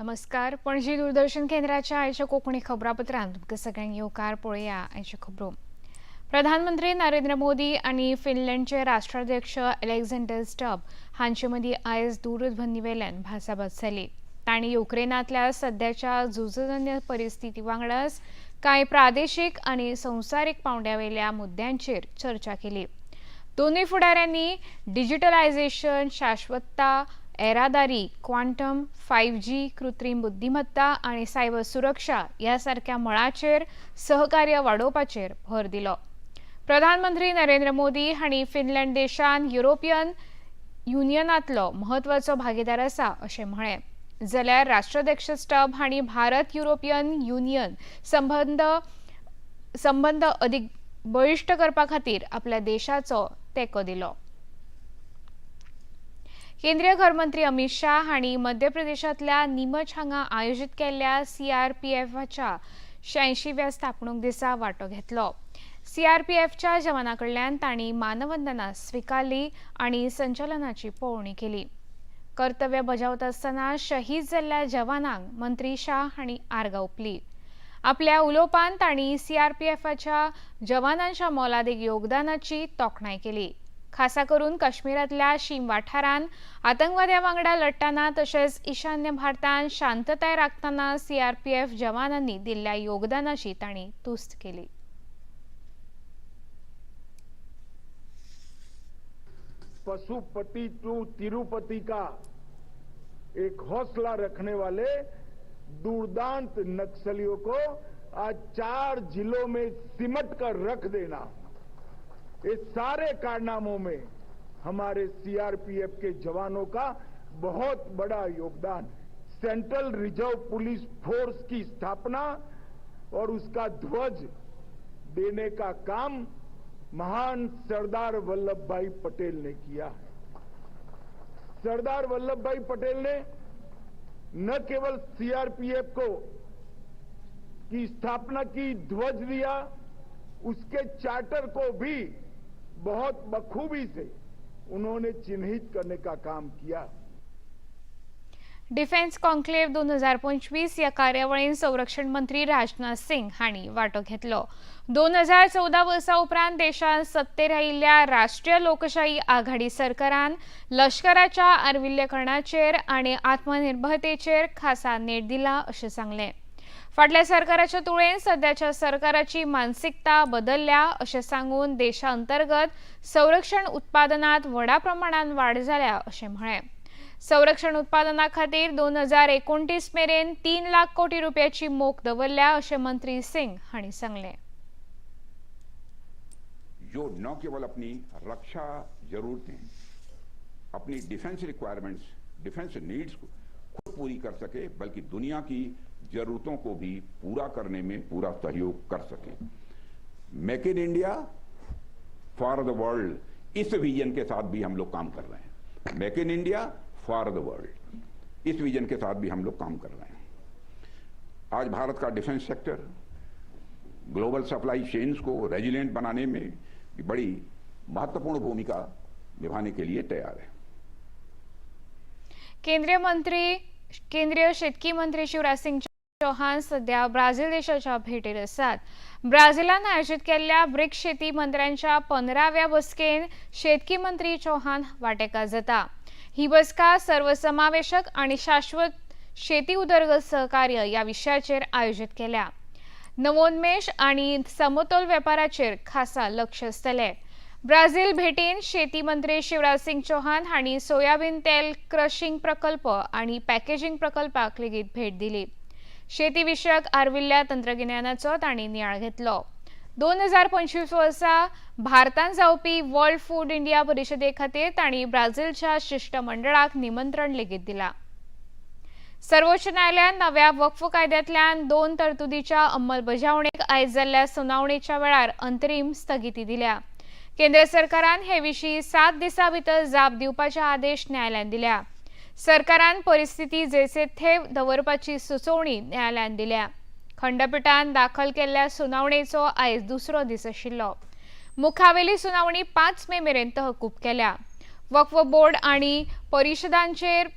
नमस्कार. पणजी दूरदर्शन केंद्राच्या आयच्या कोंकणी खबरापत्रांत तुमकां सगळ्यांक येवकार. पळोवया आयच्यो खबरो. प्रधानमंत्री नरेंद्र मोदी आनी फिनलंडचे राष्ट्राध्यक्ष अलेक्झांडर स्टब हांचे मदीं आयज दूरध्वनीवेल्यान भासाभास जाली. तांणी युक्रेनांतल्या सद्याच्या झुजजन्य परिस्थिती वांगडाच कांय प्रादेशीक आनी संवसारीक पांवड्यावेल्या मुद्द्यांचेर चर्चा केली. दोनूय फुडाऱ्यांनी डिजिटलायझेशन, शाश्वतता, येरादारी, क्वांटम, 5G, कृत्रीम बुद्धिमत्ता आनी सायबर सुरक्षा ह्या सारक्या मळाचेर सहकार्य वाडोवपाचेर भर दिलो. प्रधानमंत्री नरेंद्र मोदी हांणी फिनलंड देशान युरोपियन युनियनांतलो म्हत्वाचो भागीदार आसा अशें म्हळें, जाल्यार राष्ट्राध्यक्ष स्टब हांणी भारत युरोपियन युनियन संबंद संबंद अदीक बळिश्ट करपा खातीर आपल्या देशाचो तेंको दिलो. केंद्रीय घरमंत्री अमित शाह हांणी मध्य प्रदेशांतल्या नीमच हांगा आयोजीत केल्ल्या सीआरपीएफच्या 86व्या स्थापणूक दिसा वांटो घेतलो. सीआरपीएफच्या जवाना कडल्यान तांणी मानवंदना स्विकारली आनी संचलनाची पळोवणी केली. कर्तव्य बजावता आसतना शहीद जाल्ल्या जवानांक मंत्री शाह हांणी आर्गां ओंपली. आपल्या उलोवपान तांणी सीआरपीएफच्या जवानांच्या मोलादीक योगदानाची तोखणाय केली. खासा करून काश्मीरांतल्या शीम वाठारांत आतंकवाद्या वांगडा लढटना तशेंच ईशान्य भारतांत शांतताय राखतना सीआरपीएफ जवानांनी दिल्ल्या योगदानाची तांणी तुस्त केली. पशुपति टू तिरुपति का एक हौसला रखने वाले दुर्दांत नक्सलियों को आज 4 जिलों में सिमट कर रख देना, इस सारे कारनामों में हमारे सीआरपीएफ के जवानों का बहुत बड़ा योगदान है. सेंट्रल रिजर्व पुलिस फोर्स की स्थापना और उसका ध्वज देने का काम महान सरदार वल्लभ भाई पटेल ने किया है. सरदार वल्लभ भाई पटेल ने न केवल सीआरपीएफ को की स्थापना की, ध्वज दिया, उसके चार्टर को भी बहुत बखूबी से उन्होंने चिन्हित करने का काम किया. डिफेन्स कॉन्क्लेव्ह 2025 ह्या कार्यावळीन संरक्षण मंत्री राजनाथ सिंग हांणी वांटो घेतलो. 2014 वर्सा उपरांत देशांत सत्तेर आयिल्ल्या राष्ट्रीय लोकशाही आघाडी सरकारान लश्कराच्या आर्विल्लेकरणाचेर आनी आत्मनिर्भरतेचेर खासा नेट दिला अशें सांगलें. फाटल्या सरकाराच्या तुळेन सद्याच्या सरकाराची मानसिकता बदलल्या अशें सांगून देशा अंतर्गत संरक्षण उत्पादनात व्हडा प्रमाणात वाड जाल्या अशें म्हळें. संरक्षण उत्पादना खातीर 2029 मेरेन 3 लाख कोटी रुपयाची मोख दवरल्या अशें मंत्री सिंग हांणी सांगलें. जो न केवल अपनी रक्षा जरूरतें, अपनी डिफेंस रिक्वायरमेंट्स, डिफेंस नीड्स को खुद पूरी कर सके, बल्कि दुनिया की जरूरतों को भी पूरा करने में पूरा सहयोग कर सके. Make in India for the world, is vision K साथ भी हम लोग काम कर रहे हैं. Make in India for the world, is vision K साथ भी हम लोग काम कर रहे हैं. आज भारत का defence sector global supply chains को रेजिलिएंट बनाने में बड़ी महत्वपूर्ण भूमिका निभाने के लिए तैयार है. केंद्रीय शेतकी मंत्री शिवराज सिंग चौहान सध्या ब्राझील देशाच्या भेटीर आसात. ब्राझिलान आयोजीत केल्ल्या ब्रिक्स शेती मंत्र्यांच्या 15व्या बसकेन शेतकी मंत्री चौहान वांटेकार जाता. ही बसका सर्वसमावेशक आणि शाश्वत शेती उदरगत सहकार्य ह्या विशयाचेर आयोजीत केल्या. नवोन्मेष आणि समतोल वेपाराचेर खासा लक्ष आसतलें. ब्राझील भेटीन शेती मंत्री शिवराज सिंग चौहान हांणी सोयाबीन तेल क्रशिंग प्रकल्प आनी पॅकेजिंग प्रकल्पाक लेगीत भेट दिली. शेती विशयक आर्विल्ल्या तंत्रगिन्यानाचो तांणी नियाळ घेतलो. 2025 वर्सा भारतांत जावपी वर्ल्ड फूड इंडिया परिशदे खातीर तांणी ब्राझीलच्या शिश्टमंडळाक निमंत्रण लेगीत दिला. सर्वोच्च न्यायालयान नव्या वक्फ कायद्यांतल्यान दोन तरतुदीच्या अंमलबजावणेक आयज जाल्ल्या सुनावणेच्या वेळार अंतरीम स्थगिती दिल्या. केंद्र सरकारान हे विशीं 7 दिसां भितर जाप दिवपाचे आदेश न्यायालयान दिल्या. सरकारान परिस्थिती जैसे थे दवरपाची सुचोवणी न्यायालयान दिल्या. खंडपिठान दाखल केल्ल्या सुनावणेचो आयज दुसरो दीस आशिल्लो. मुखावेली सुनावणी 5 मे मेरेन तहकूब केल्या. वक्फ बोर्ड आनी परिशदांचेर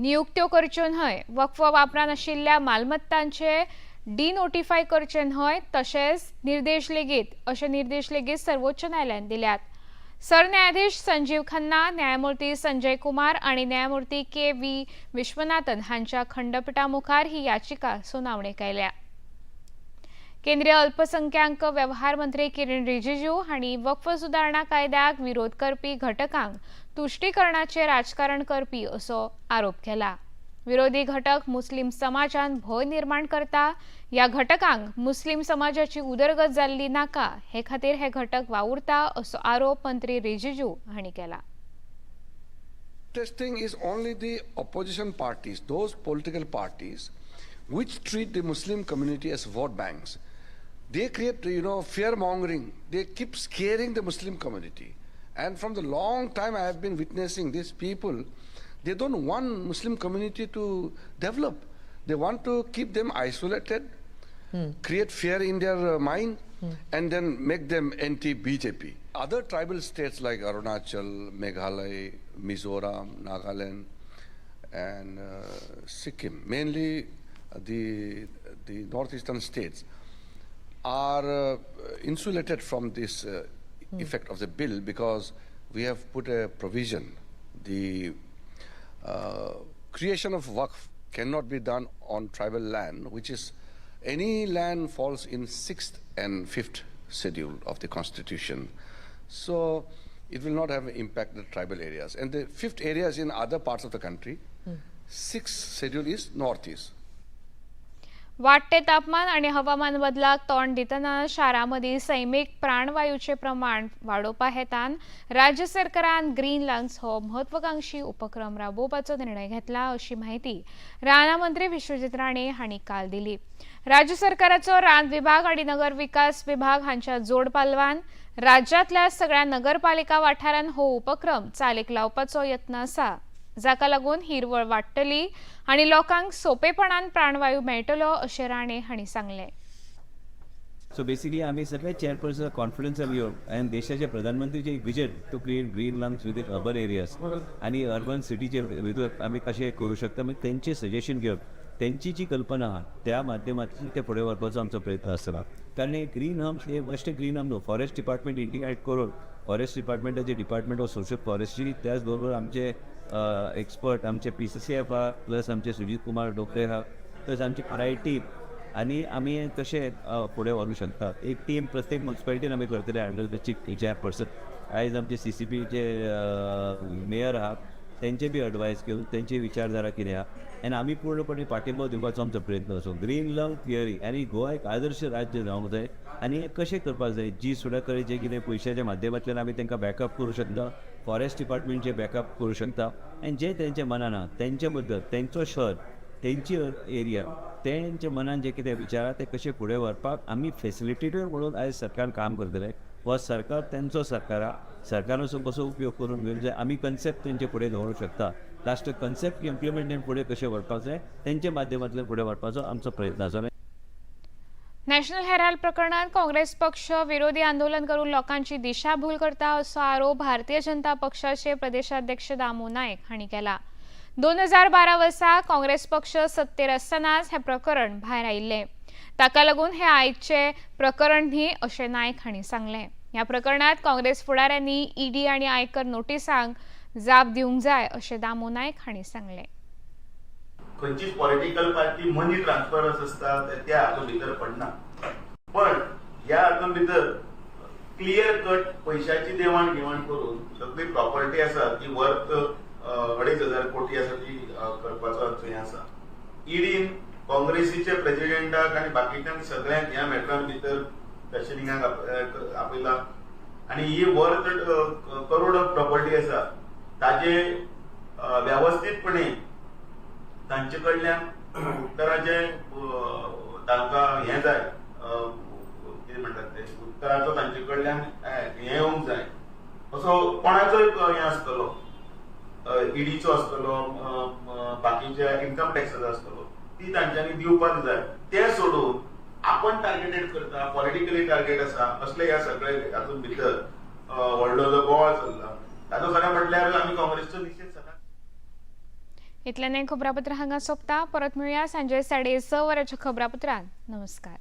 नियुक्त्यो करच्यो न्हय, वक्फ वापरान आशिल्ल्या मालमत्तांचे डिनोटिफाय करचे न्हय, तशेंच निर्देश लेगीत अशे निर्देश लेगीत सर्वोच्च न्यायालयान दिल्यात। सरन्यायाधीश संजीव खन्ना, न्यायमूर्ती संजय कुमार आनी न्यायमूर्ती के व्ही विश्वनाथन हांच्या खंडपीठा मुखार ही याचिका सुनावणेक आयल्या। केंद्रीय अल्पसंख्याक व्यवहार मंत्री किरण रिजिजू हांणी वक्फ सुदारणा कायद्याक विरोध करपी घटकांक तुश्टीकरणाचे राजकारण करपी असो आरोप केला। विरोधी घटक मुस्लिम समाजान भंय निर्माण करता, ह्या घटकांक मुस्लिम समाजाची उदरगत जाल्ली नाका हे खातीर हे घटक वावुरता असो आरोप मंत्री रिजिजू हांणी केला। Testing is only the opposition parties, those political parties which treat the Muslim community as vote banks. They create, fear mongering. They keep scaring the Muslim community. And from the long time I have been witnessing these people, they don't want Muslim community to develop. They want to keep them isolated, create fear in their mind, and then make them anti-BJP. Other tribal states like Arunachal, Meghalaya, Mizoram, Nagaland, and Sikkim, mainly the northeastern states, are insulated from this effect of the bill because we have put a provision. The creation of Waqf cannot be done on tribal land, which is any land falls in 6th and 5th schedule of the constitution. So it will not have an impact on the tribal areas. And the 5th area is in other parts of the country. 6th schedule is northeast. वाडटे तापमान आणि हवामान बदलाक तोंड दितना शारां मदीं सैमीक प्राणवायूचें प्रमाण वाडोवपा हेतान राज्य सरकारान ग्रीन लंग्स हो म्हत्वाकांक्षी उपक्रम राबोवपाचो निर्णय घेतला अशी म्हायती रानां मंत्री विश्वजीत राणे हांणी काल दिली। राज्य सरकाराचो रान विभाग आणि नगर विकास विभाग हांच्या जोड पालवान राज्यांतल्या सगळ्या नगरपालिका वाठारांत हो उपक्रम चालीक लावपाचो यत्न आसा, जाका लागून हिरवळ वाडटली आनी लोकांक सोंपेपणान प्राणवायू मेळटलो अशें राणे हांणी सांगलें। सो बेसिकली आमी सगळे चेअरपर्सन कॉन्फिडन्स घेवन आनी देशाचे प्रधानमंत्रीचे एक vision to create green lungs within urban areas आनी अर्बन सिटीचे भितर आमी कशें करूं शकता, मागीर तेंचे सजेशन घेवन तेंची जी कल्पना आहा त्या माध्यमांतल्यान ते फुडें व्हरपाचो आमचो प्रयत्न आसतलो। कारण हे ग्रीन हम्स हे बेश्टे ग्रीन हम्स न्हू, फॉरेस्ट डिपार्टमेंट इंटिग्रेट करून फॉरेस्ट डिपार्टमेंटाचे डिपार्टमेंट ऑफ सोशल फॉरेस्ट्री, त्याच बरोबर आमचे एक्सपर्ट आमचे PCCF आहा, प्लस आमचे सुजीत कुमार डोकरे आहा, प्लस आमची पुराय टीम आनी आमी कशें फुडें व्हरूंक शकता। एक टीम प्रत्येक म्युनिसिपालिटीन आमी करतले अंडर the chief chairperson. आयज आमचे CCPचे मेयर आहा तेंचे बी एडवायस घेवन तेंची विचारधारा कितें आहा आनी आमी पूर्णपणे पाठिंबो दिवपाचो आमचो प्रयत्न आसा। ग्रीन लंग थियरी आनी गोवा एक आदर्श राज्य जावंक जाय आनी हें कशें करपाक जाय, जी सुद्दां कडेन जे कितें पयशाच्या माध्यमांतल्यान आमी तांकां बॅकअप करूं शकता, फॉरेस्ट डिपार्टमेंटचे बॅकअप करूं शकता आनी जे तेंच्या मनान आहा तेंचे बद्दल तेंचो शहर तेंची एरिया तेंच्या मनान जे कितें विचार आहा ते कशें फुडें व्हरपाक आमी फेसिलिटेटर म्हणून आयज सरकार काम करतले। हो सरकार तेंचो सरकार आहा, सरकाराचो कसो उपयोग करून घेवंक जाय आमी कन्सेप्ट तेंचे फुडें दवरूंक शकता। लास्ट कन्सेप्ट इम्प्लिमेंट फुडें कशें व्हरपाक जाय तेंच्या माध्यमांतल्यान फुडें व्हरपाचो आमचो प्रयत्न आसा। नॅशनल हेराल्ड प्रकरणात काँग्रेस पक्ष विरोधी आंदोलन करून लोकांची दिशाभूल करता असो आरोप भारतीय जनता पक्षाचे प्रदेशाध्यक्ष दामू नायक हांणी केला। 2012 वर्सा काँग्रेस पक्ष सत्तेर आसतनाच हे प्रकरण भायर आयिल्लें, ताका लागून हे आयचे प्रकरण न्ही अशें नायक हांणी सांगलें। ह्या प्रकरणात काँग्रेस फुडाऱ्यांनी ईडी आनी आयकर नोटिसांक जाप दिवंक जाय अशें दामू नायक हांणी सांगलें। खंयचीच पॉलिटिकल पार्टी मनी ट्रान्सफर आसता त्या हातूंत भितर पडना, पण ह्या हातूंत भितर क्लियर कट पयशाची देवाण घेवाण करून सगळी प्रॉपर्टी आसा ती वर्थ 2500 कोटी आसा ती करपाचो हें आसा। ईडीन काँग्रेसीच्या प्रेजिडेंटाक आनी बाकीच्यांक सगळ्यांक ह्या मॅटरान भितर क्वेश्चनिंगाक आपयला आनी ही वर्थ करोड प्रॉपर्टी आसा ताजे वेवस्थीतपणे तांचे कडल्यान उत्तराचे तांकां हें जाय, कितें म्हणटात ते उत्तराचो तांचे कडल्यान हें येवंक जाय असो कोणाचोय हें आसतलो, ईडीचो आसतलो, बाकीच्या इन्कम टॅक्साचो आसतलो, ती तांच्यांनी दिवपाक जाय। ते सोडून आपण टार्गेटेड करता, पॉलिटिकली टार्गेट आसा असले ह्या सगळे हातूंत भितर व्हडलो जो बोवाळ चल्ला ताचो खरें म्हटल्यार आमी काँग्रेसचो निशेध सदांच। इतल्यान हें खबरापत्र हांगा सोंपता. परत मेळुया सांजे 6:30 वरांच्या खबरापत्रांत. नमस्कार.